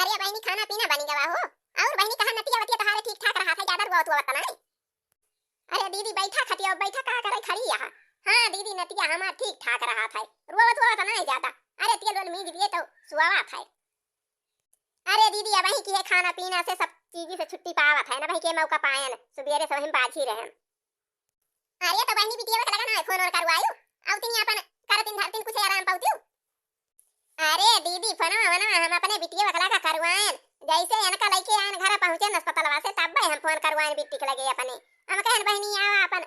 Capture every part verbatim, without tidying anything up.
ए बहिनी, खाना पीना बनी गवा हो? और बहिनी, कहा नतिया वतिया तोहारे ठीक ठाक रहा था, ज्यादा रोवत वोवत त नाहीं? अरे दीदी, बैठा खटिया, बैठा, का करे खड़ी यहाँ? हाँ दीदी, नतिया हमार ठीक ठाक रहा था, रोवत वोवत नाहीं ज्यादा। अरे तेल वेल मीज दिए तो सुआवत है। अरे दीदी, अबहीं किहे खाना पीना से, सब चीज से छुट्टी पावत है ना, अबहीं के मौका पायन, सुबेरे से वहीं बाझी रहन। अरे तो बहिनी, बिटिया वकला का नाहीं फोन ओन करवायु, अउतिन अपन करतिन धरतिन कुछ आराम पाउतिउ। अरे दीदी, फोनवा वनवा हम अपने बिटिया वकला का करवायन, जैसे इनका लइके आयन घर पहुँचेन अस्पतालवा से, तब्बे हम फोन करवायन बिट्टी के लगे अपने। हम कहन बहिनी आवा अपन,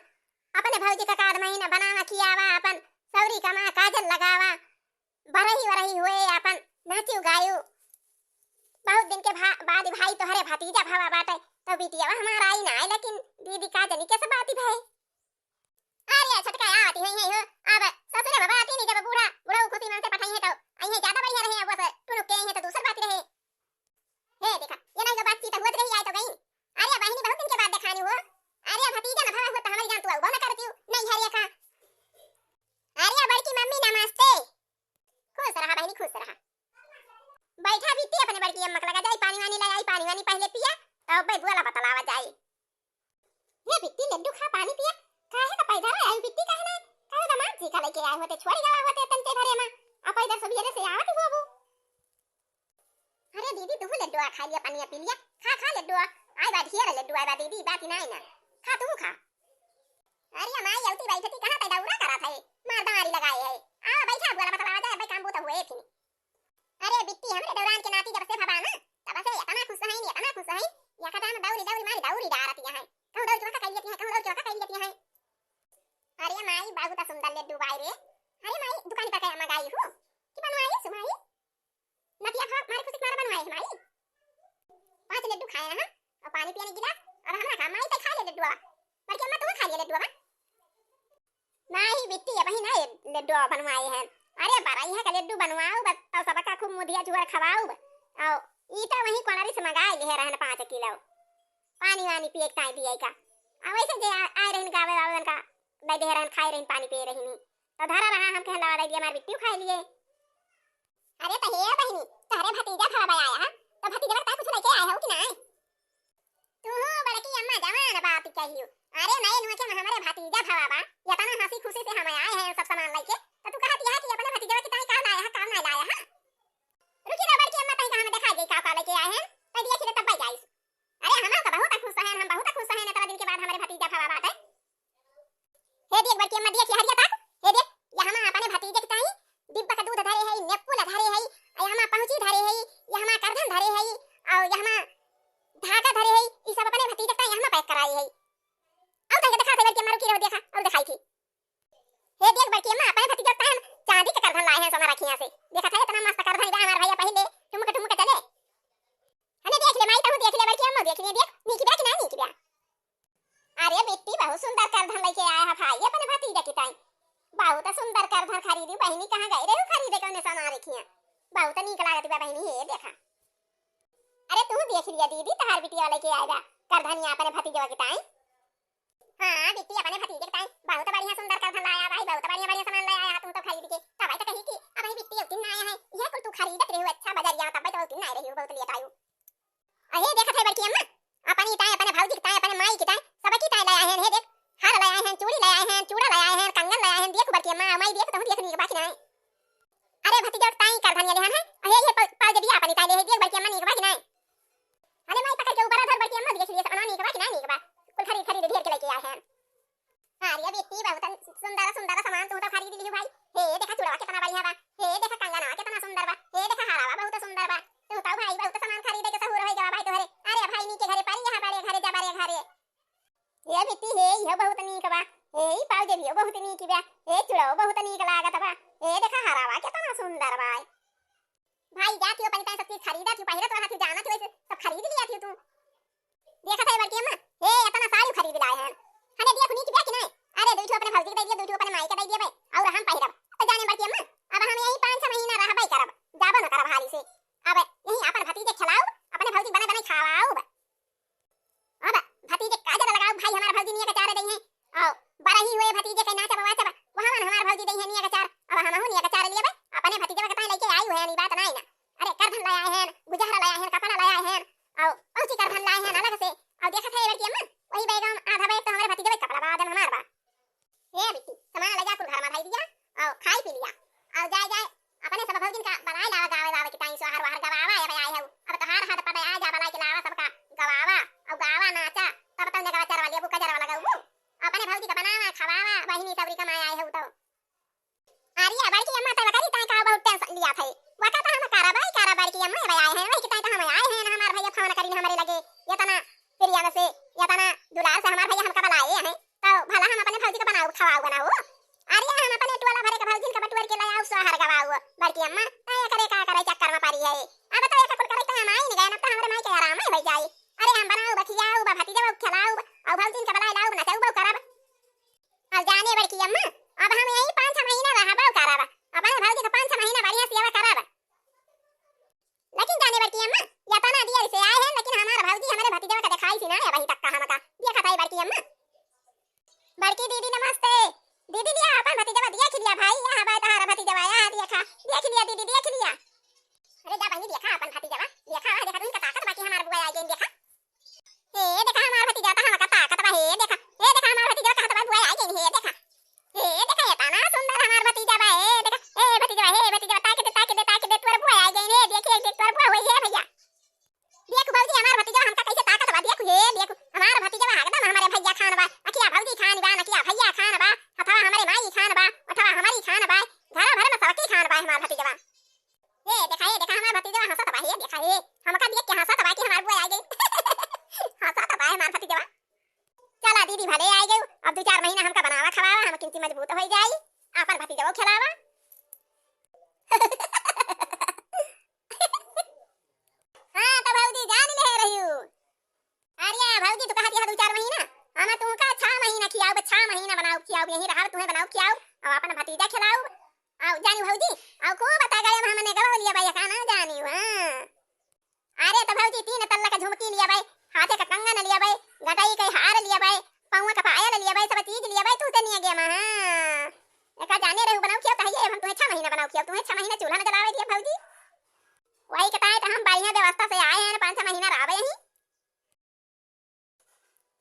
अपने भौजी का काद महीना बनावा खियावा, अपन सौरी कमा काजल लगावा, बरही वरही हुए, अपन नाचिउ गायु। बहुत दिन के भा-, बाद भाई तोहरे भतीजा भवा बाटे, तो बिटिया हमार आई नाहीं, लेकिन दीदी का जनी कैसे बात भए। अरे छोटका आवत ही है हो, अब ससुरे में बात ही नहीं, जब बूढ़ा, बूढ़ा खुशी मन से पठाई है तो आई है, ज्यादा बढ़िया रहे, अब बस टुनुक के आई है तो दूसर बात रहे। हे देखा, ये नहीं तो बातचीत होत रही, आए तो गई। अरे बहिनी, बहुत दिन के बाद देखानी हो। अरे भतीजा न भवा हो तो हमारी जान तू अउबो न करतिउ, नहीं हरिया का। अरे बड़की मम्मी नमस्ते। खुश रहा बहिनी, खुश रहा। बैठा बिट्टी, अपने बड़की अम्मा के लगा जाई, पानी वानी ले आई, पानी वानी पहले पिया, तब बे बोला बतलावा जाई। हे बिट्टी, लड्डू खा, पानी पिया। काहे का पैदर आई बिट्टी, काहे ना? काहे दामाद जी का लइके आए होते, छोड़ी गवा होते तनके घरे मा। आ पैदर सुबेरे से आवत ही होबू। अरे दीदी, तू लड्डू आ खा लिया, पानी पी लिया। खा, खा लड्डू आ। आए बा ढेर लड्डू, आए बा दीदी, बात ही नाहीं ना। खा, तू खा। अरे माई, अउती बैठती कहाँ पैदा उड़ा करा था? मार दारी लगाए है। आवा बैठा, बोला बतलावा जाए, भाई काम बूता हुए फिर। अरे बिट्टी, हमरे डौरान के नाती जब से भवा ना, तब से इतना खुश है, इतना खुश है। या कदा में दौरी दौरी मारी दौरी डारत यहाँ है। कहूँ दौरी चौका कह लेती है, कहूँ दौरी चौका कह लेती है। अरे माई, बहुत सुंदर लड्डू बाई रे। अरे माई, दुकान पर क्या मंगाई हो कि बनवाई सुमाई? नतिया भा मारे खुशी मारे बनवाए है माई। पाँच लड्डू खाए हैं और पानी पिए ने गिलास, और हमरा का माई तो खा ले लड्डू। बड़की अम्मा, तू खा ले लड्डू। नाहीं बिट्टी, अबहीं नाहीं लड्डू बनवाए हैं। अरे बरहिया का लड्डू बनवाउब, तब सबका खूब मुधिया झुअर खवाउब। और ई तो वहीं कोनरी से मंगाए लिहे रहन पाँच किलो। पानी वानी पिए के ताई दिए का। आ वैसे जे आ-, आए रहन गावे वावे उनका दे दे रहन, खाए रहन, पानी पिए रहनी। तो धरा रहा, हम कहन लावा दे दिया, हमार बिट्टी खाए लिए। अरे तो हे बहिनी, तोहरे भतीजा भवा आया है, तो भतीजवा का कुछ लेके आए हो कि नाहीं? तू बड़की अम्मा जवान बात कहियो। अरे नए नुआ के हमरे भतीजा भवा बा, इतना हँसी खुशी से हम आए हैं सब सामान लेके, तो तू कहत यह कि अपने भतीजवा के ताई का लाया है, का ना लाया है? रुकी ना बड़की अम्मा, ताई का हम देखा जाई का का लेके आए हैं, तो दिया खिले तब जाइस। अरे हम तो बहुत खुश हैं, हम बहुत खुश हैं, इतना दिन के बाद हमरे भतीजा भवा बाटे। हे देख बड़की अम्मा, देख, ये हरिया तक, हे देख, ये हमा अपने भतीजे के ताई डिब्बा का दूध धरे है, नेप्पुला धरे है, ये हमा पहुँची धरे है, ये हमा करधन धरे है, और ये हमा धागा धरे है, ये सब अपने भतीजे के ताई ये हमा पैक कराई है। और तनिक देखा थे बड़की अम्मा, रुकी रहो, देखा, और दिखाई थी। हे देख बड़की अम्मा, अपने भतीजे के ताई हम चांदी के करधन लाए हैं सोना रखिया से। देखा था इतना मस्त करधन बा हमार भैया पहले ठुमक ठुमक चले। हमें देख ले माई, तहूँ देख ले बड़की अम्मा, देख ले, देख, नीक बा कि ना नीक बा। अरे बिट्टी, बहुत सुंदर करधन लेके आया है भाई अपने भतीजा की ताई। बहुत सुंदर करधन खरीदी बहिनी, कहाँ गई रहे हो खरीदे कौने सामान रखिया? बहुत नीक लागत बा बहिनी, हे देखा। अरे तू देख लिया दीदी, तहार बिटिया लेके आए बा करधनिया अपने भतीजवा की ताई। हाँ बिट्टी, अपने भतीजे की ताई बहुत बढ़िया सुंदर करधन लाया भाई, बहुत बढ़िया बढ़िया सामान ले आया तुम तो खरीद के। तब तो कही कि अब बिट्टी उतिन ना आया है, यह कुल तू खरीदत रही हो अच्छा बजरिया, तब तो उतिन ना रही हो, बहुत लेट आयु। अहे देखत है बड़की अम्मा, अपनी ताई, अपने भौजी की ताई, अपने माई की ताई, सबकी ताई ले आए हैं। हे देख, हार ले आए हैं, चूड़ी ले आए हैं, चूड़ा ले आए हैं, कंगन ले आए हैं। देख बड़की अम्मा, माई देख, तहूँ देख नीक बा कि नाई। अरे भतीजा ताई करधनिया लेहन है, अहे ये पा-, पाउजेबिया अपनी ताई ले है। देख बड़की अम्मा नीक बा कि नाई। अरे माई पकड़ के ऊपर धर बड़की अम्मा, देख लिए अना नीक बा कि नाई नीक बा। कुल खरीद खरीद ढेर के लेके आए हैं। अरे बिट्टी, बहुत सुंदर सुंदर सामान तू तो खरीद लिहू भाई। हे देखा चूड़वा कितना बढ़िया बा, हे देखा कंगनवा कितना सुंदर बा, हे देखा हारवा बहुत सुंदर बा। तू तो भाई बहुत सामान खरीदे के सहूर होई गवा भाई तोहरे। अरे भाई नीचे घरे परी, यहाँ बड़े घरे जा, बड़े घरे। हे बिट्टी, हे इहो बहुत नीक बा, हे ई पाउजेबियो बहुत नीक बा, हे चूड़ो बहुत नीक लागत बा, हे देखा हारवा कितना सुंदर बा। भाई जात हो पहले सब चीज खरीदत हो, पहिरत हो, आए हैं, वही के ताई तो हम आए हैं ना, हमार भैया फोन करिन हमरे लगे, यतना प्रेम से, यतना दुलार से हमार भैया हमका बुलाए हैं, तो भला हम अपने भौजी का बनाऊ, खवाऊ बनाऊ। अरे हम अपने टोला भरे के भौजिन का बटुअर के ले आऊ, सोहर गवाऊ। बड़की अम्मा, तै एकरे का करे चक्कर में पड़ी है? अब तो एक कुल करे तो हम आई नहीं गए, अब तो हमरे माई के आराम है हो जाई। अरे हम बनाऊ, बखियाऊ, बा भतीजा बा खिलाऊ, और भौजिन का बुलाए लाऊ, नचाऊ बा करब। अब जाने बड़की अम्मा, अब हम यही पाँच छह महीना रहबो करब, अपने भौजी का पाँच छह महीना बढ़िया सेवा करब। लेकिन जाने बड़की अम्मा, यतना दियर से आए हैं, लेकिन हमार भौजी हमरे भतीजवा का दिखाई सी ना है अबहीं तक का हमका। देखा था बड़की अम्मा। बड़की दीदी नमस्ते। दीदी दिया अपन भतीजवा देख लिया भाई, यहाँ बा तहार भतीजवा, यहाँ देखा, देख लिया दीदी, देख लिया। अरे जा बहिनी देखा अपन भतीजवा, देखा, वह देखा तुमका ताकत बाकी हमार बुआ आ गई, देखा। हे देखा हमार भतीजा, तो हमका ताकत बा, हे देखा, हे देखा हमार भतीजा, कहत बा बुआ आ गई, हे देखा। हे देखा, एतना सुंदर हमार भतीजा बा, हे देखा, हे भतीजा बा, हे भतीजा बा, ताकि दे, ताकि दे, ताकि दे, तोर बुआ आ गई, हे देखी, एक देख तोर बुआ होई, हे भैया। देख भौजी, हमार भतीजा हमका कैसे ताकत बा, देख, हे देख, हमार भतीजा बा, एकदम हमरे भैया खान बा, अखिया भौजी खान बा, नकिया भैया खान बा, हथवा हमरे माई खान बा, उठवा हमारी खान बा, घर भर में सबकी खान बा हमार भतीजा बा। हे देखा, हे देखा, हमार भतीजवा हंसत बा, हे देखा, हे, हमका देख के हंसत बा कि हमार बुआ आ गई। हंसत बा हमार भतीजवा। चला दीदी, भले आ गई, अब दो चार महीना हमका बनावा खवावा, हम किंची मजबूत हो जाई, अपन भतीजवा खिलावा। हाँ, तो भौजी जान ले रही हूँ। अरे भौजी, तू कहत यह दो चार महीना, हम तुमका छह महीना खियाउब, छह महीना बनाउब खियाउब, यहीं रहब, तुम्हें बनाउब खियाउब, अब अपन भतीजा खिलाउब। अउ जानी भौजी, अउ को बता गए हम नेगवा लिया बा, का ना जानी, हाँ। अरे तो भौजी, तीन तल्ला का झुमकी लिया बा, हाथे का कंगन लिया बा, गटई का हार लिया बा, पौवा का पायल लिया बा, सब चीज लिया बा, तू ते निया गया हाँ। एका जाने रहू बनाउब खियाउब, कहिए हम तुम्हें छह महीना बनाउब खियाउब, तुम्हें छह महीना चूल्हा न जलावे दिया भौजी। वही के ताई तो हम बढ़िया व्यवस्था से आए हैं, पाँच छह महीना रहबे यहीं।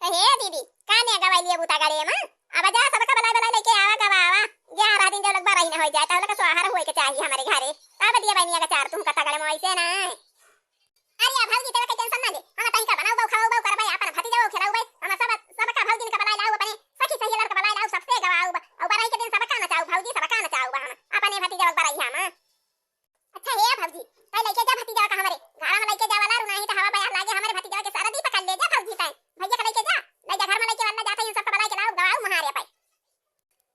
तो हे दीदी, का नेगवा लिए बूता गड़े में? अब जा सबका बलाए बलाए लेके आवा गवावा। ग्यारह दिन जो लोग बरही ना हो जाए, तो लोग सोहर होए के चाहिए हमारे घरे। तब दिया बनिया का चार तुम कथा गड़े में वैसे ना। अरे भौजी, तेरा के टेंशन ना ले, हम तहीं का बनाउब खवाउब करबे, अपन भतीजा वो खिलाउबे, हम सब, सबका भौजी का बलाए लाउब, अपने सखी सहेलर का बलाए लाउब, सबसे गवाउब, और बरही के दिन सबका नचाउब भौजी, सबका नचाउब हम, अपने भतीजा बरही हम। अच्छा हे भौजी, तै लइके जा भतीजवा का हमरे, घर में लइके जा वाला रू, नाही तो हवा बयार लागे हमरे भतीजवा के सरदी पकड़ ले जा भौजी तै। भैया का लइके जा, ले जा घर में लइके वाला जाता इन सबका बलाए के लाओ गवाऊ महारे पे।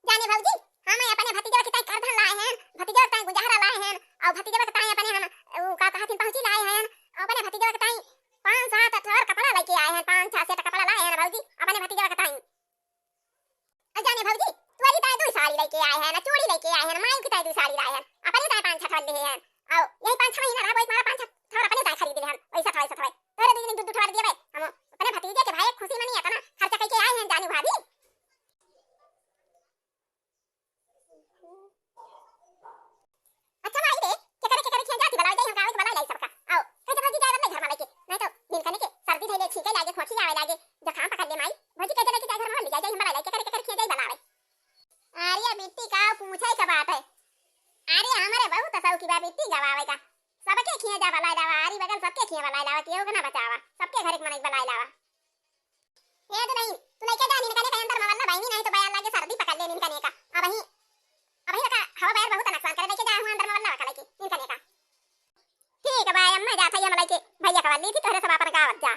जाने भौजी, हम अपने भतीजवा के ताई करधन लाए हैं, भतीजवा के ताई गुजारा लाए हैं, और भतीजवा के ताई अपने हम, उ, का कहत हिन पहुँची लाए हैं, और अपने भतीजवा के ताई पाँच सात ठोर कपड़ा लइके आए हैं, पाँच छह सेट कपड़ा लाए हैं भौजी, अपने भतीजवा के ताई। अ जाने भौजी, तोरी ताई दुई साड़ी लइके आए हैं, ना चूड़ी लइके आए हैं, ना माई की ताई दुई साड़ी लाए हैं, अपने ताई पाँच छह ठो ले हैं। आओ, यही पाँच छह महीना रहा, वही तुम्हारा पाँच छह ठो अपने ताई खरीद ले हैं, वैसा था, वैसा था। तोरे दीदी ने दू दू ठो दिए भाई, हम अपने भतीजे के भाई खुशी मनी इतना खर्चा करके आए हैं, जाने भाभी। अच्छा माई रे, केकरे केकरे खिया जाती बलावे जाई, हम गावे के बलाई लाई सबका। आओ, कह दे भौजी जाए बदले घर में लेके, नहीं तो दिन कने के सर्दी धइले, छींके लागे, खोखी आवे लागे, जुकाम पकड़ ले माई। भौजी कह दे लेके जाए घर में ले जाए, हम बलाई लाई, केकरे केकरे खिया जाई बलावे। अरे बिट्टी का पूछे का बात है। अरे हमरे बहुत शौकी बा बिट्टी गवावे का। सबके खिया जा बलाई लावा, आरी बगल सबके खिया बलाई लावा, केहू के ना बचावा, सबके घर एक मनई बलाई लावा। ए दुलहिन, तू लइके जा निनकने का अंदर मवल्ला बहिनी, नहीं तो बयार लागे सर्दी पकड़ ले निनकने का। अबही, अबही का हवा बयार बहुत नुकसान करे, लइके जा हूँ अंदर मवल्ला का लइके निनकने का। ठीक बा अम्मा, जात है हम लइके भैया का वल्ली थी, तोहरे सब अपन गावत जा।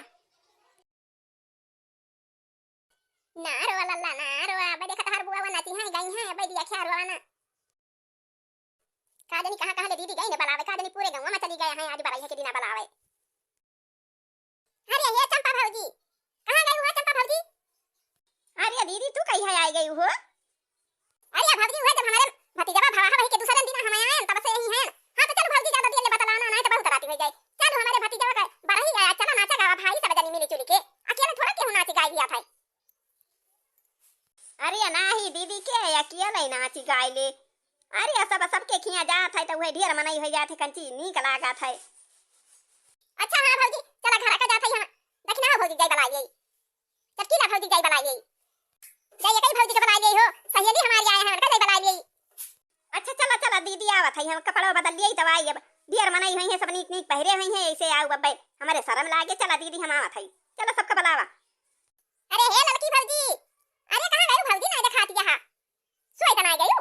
ना रोवा लल्ला, ना रोवा, अबे देखत हर बुआ नाची है, गई है, अबे दिया ख्याल रोवा ना। का जानी कहाँ कहाँ ले दीदी गई ने बलावे, का जानी पूरे गाँव में चली गए हैं, आज बरई है के दिना बलावे। अरे हे चंपा भौजी, कहाँ गई हो चंपा भौजी? अरे दीदी तू कहिया आई गई हो? अरे भौजी हुआ जब हमारे भतीजवा भवा वही के दूसरे दिन हम आए तब से यही हैं। हाँ तो चल भौजी ज्यादा देर ले बतलाना नहीं तो बहुत राती हो जाए। चल हमारे भतीजवा का बरही आया, चला नाचा गावा भाई सब जनी मिली जुली के। अकेले थोड़ा केहू नाची गाई लिया था। अरे नाही दीदी, के अकेले नाची गाइले? अरे सब, सबके खिया जात है तो वही ढेर मनई हो जात है, कंची नीक लागत है। अच्छा हाँ भौजी, चला घर का जात है हम। देखना हो भौजी, जाई बलाई आई। चटकी ला भौजी, जाई बलाई आई। जाई कई भौजी के बलाई आई हो, सहेली हमारी आए हैं, उनका जाई बलाई आई। अच्छा चला, चला दीदी आवत है, हम कपड़ा बदल लिए तो आई। अब ढेर मनई हुई है, सब नीक नीक पहरे हुई है, ऐसे आऊ बब्बे, हमारे शर्म लागे। चला दीदी हम आवत है, चला सबका बलावा। अरे हे ललकी भौजी, अरे कहाँ गई भौजी, नहीं दिखाती यहाँ। सोई तो नहीं गई।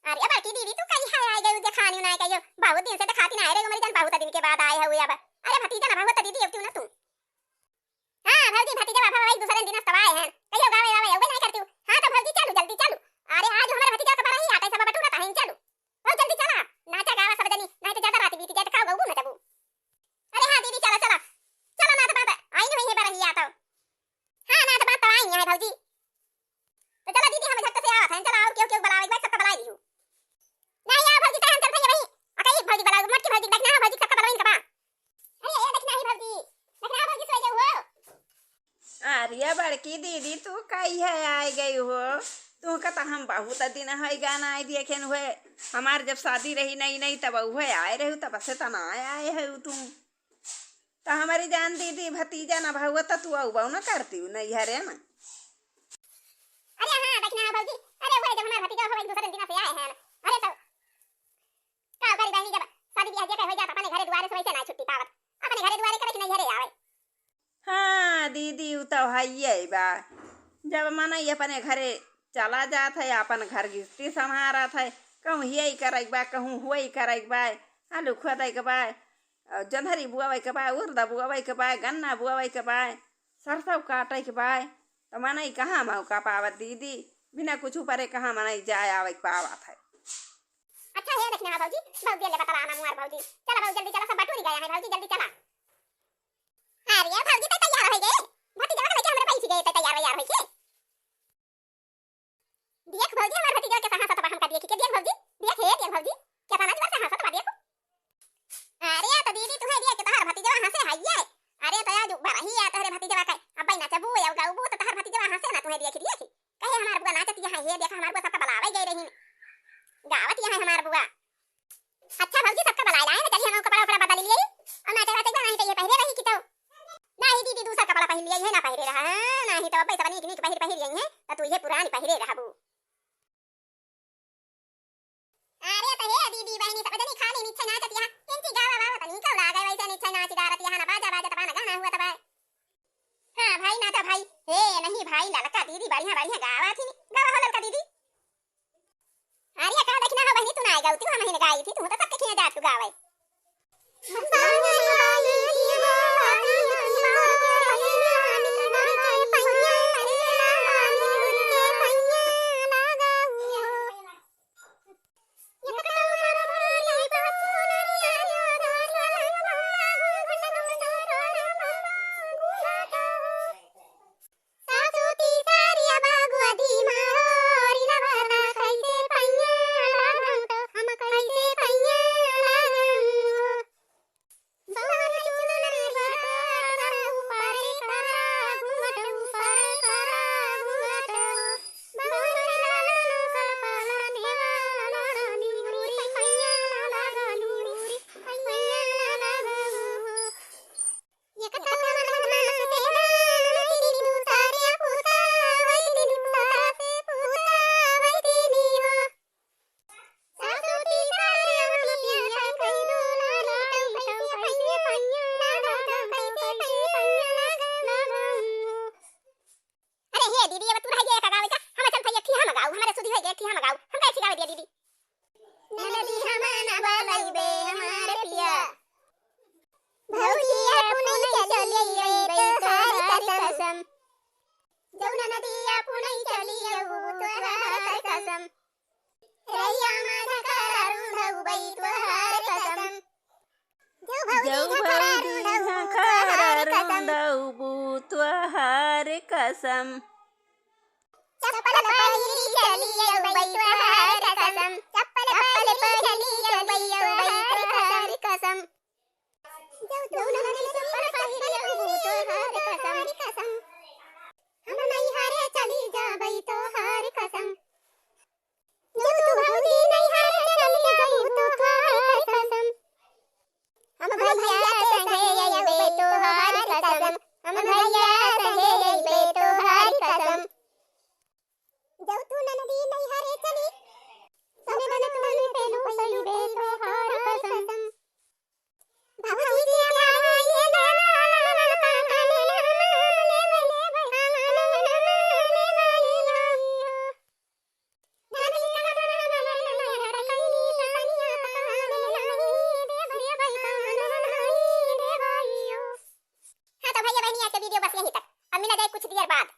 अरे बड़की दीदी तू कहीं है आई गई? तू देखानी ना कहियो, बहुत दिन से देखाती ना रही हो मोरी जान, बहुत दिन के बाद आए हो अब। अरे भतीजा ना भगवत दीदी अवती ना तू। हाँ भौजी, भतीजा बाबा भाई दूसरे दिन तब आए हैं, कहियो गावे वावे अवबे नहीं करती हूँ। हाँ तो भौजी चलू, जल्दी चलू। अरे आज हमारे भतीजा का बड़ा ही आटा है, सब बटूरा ताहिन चलू। बहुत जल्दी चला, नाचा गावा सब जनी, नहीं तो ज्यादा रात बीत जाए तो का गऊ ना जबू। अरे हाँ दीदी चला चला, चला नाथ बात आई नहीं है बरही आता। हाँ नाथ बात तो आई है भौजी। तो चला दीदी हम झट से आवत हैं, चला और केहू केहू बुलावे के बाद सबका बुलाई लिहू। नहीं आओ भौजी, चाहे हम चल भैया वहीं। अकई भौजी बुलाओ, मोटकी भौजी, दखना भौजी, सबका बुलाओ इनका बा। अरे ये दखना ही भौजी, दखना भौजी सोई गई हो। अरे बड़की दीदी तू कहिया आए गई हो? तू का तो हम बहुत दिन है गाना आए देखेन हुए। हमार जब शादी रही नई नई तब हुए आए रहू, तब से तना आए है तू। त हमरी जान दीदी भतीजा ना भउआ त तू अउबउ ना करती नैहरे ना। अरे हाँ, देखना है भौजी, अरे वो जब हमार भतीजा हो एक दूसरे दिन से आए हैं ना। अरे तो का करी बहनी, जब शादी ब्याह जे के हो जात अपने घरे दुआरे से वैसे ना छुट्टी पावत, अपने घरे दुआरे करे कि नैहरे आवे। हाँ दीदी, उ तो हइये बा, जब मनई अपने घरे चला जात है, अपन घर गृहस्थी संभारत है, कहूँ हियई करइक बा, कहूँ हुवई करइक बा, आलू खोदइक बा, अ, जोंधरी बुआवइ के बा, उर्द बुआवइ के बा, गन्ना बुआवइ के बा, सरसों काटइ के बा, त मनई कहाँ मौका पावत दीदी? बिना कुछ परे कहाँ मनई जाए आवइ के पावत है? अच्छा हे देखना भौजी, भौजी ले बतला ना मुआर भौजी। चला भौजी जल्दी चला, सब बटोरी गया है भौजी, जल्दी चला। अरे भौजी तो तैयार होइ गए, भतीजवा के लेके हमरे बैठ गए, तो तैयार वैयार होइ के। देख भौजी, हमार भतीजवा कैसा हंसत बा हमका देख के। देख भौजी, देख, हे देख भौजी, कैसा नजर से हंसत बा, देख। अरे तो दीदी, तुहे देख के तोहार भतीजवा हंसे हइये। अरे तो आज बरही आ तोहरे भतीजवा के, अब ना चबू या गाउबू तो तोहार भतीजवा हंसे ना तुहे देख देख। कहे हमार बुआ नाचत यहाँ, हे देख हमार बुआ सबका बुलावे गए रही, गावत यहाँ हमार बुआ। अच्छा भौजी, सबका बुलाए लाए ना, चलिए हम कपड़ा उपड़ा बदल लिए और नाचे वाचे के नहीं तो ये पहरे रही कि तो। नहीं दीदी, दूसरा कपड़ा पहन लिया, ये ना पहरे रहा, हाँ, नहीं तो अब सब नीक नीक पहिर पहिर यही है, तो तू ये पुरानी पहरे रहबू। अरे तो हे दीदी बहनी सब जनी खाली निच्छे नाचत यहाँ, किंची गावा वावा तनी कौला गए वैसे निच्छे नाच डारत यहाँ ना बाजा बाजत बा ना गाना हुआ तबा। हाँ भाई नाचा भाई, हे नहीं भाई ललका दीदी बढ़िया बढ़िया गावा थी, गावा हो ललका दीदी। अरे का देखना हो बहनी, तू ना गाऊ, तू हम ही गाई थी, तू तो सबके खिया जात तू गावे। अरे हे दीदी, अब तू रह गया का गावे का? हम चल भैया, एक ठिया हम गाऊ, हमारे सुधी हो गया, एक ठिया हम गाऊ, हम कैसे गावे दिया दीदी? ननदी हमार ना बोलइबे हमारे पिया। भौजी अपने चली अइबे तोहार कसम। जौन नदिया पुनई चली अइबू तोहार कसम। रैया माझा करारू धउबई तोहार कसम। जौ भौजी झखरा रुंधउबू तोहार कसम। चप्पल पहिरी चली अउबई तोहार कसम। चप्पल पहिरी चली अउबई तोहार कसम। जौ तू ननदी चप्पल पहिरी अउबू तोहार कसम। हम नैहरे चली जाबई तोहार कसम। जब तू भौजी नैहर चली जाबू तोहार कसम। हम भैया संगे अइबे तोहार कसम। हम भैया संगे अइबे तोहार कसम। जब तू ननदी नैहर चली, तब बन तू पेलू पइबे तोहार कसम। बात।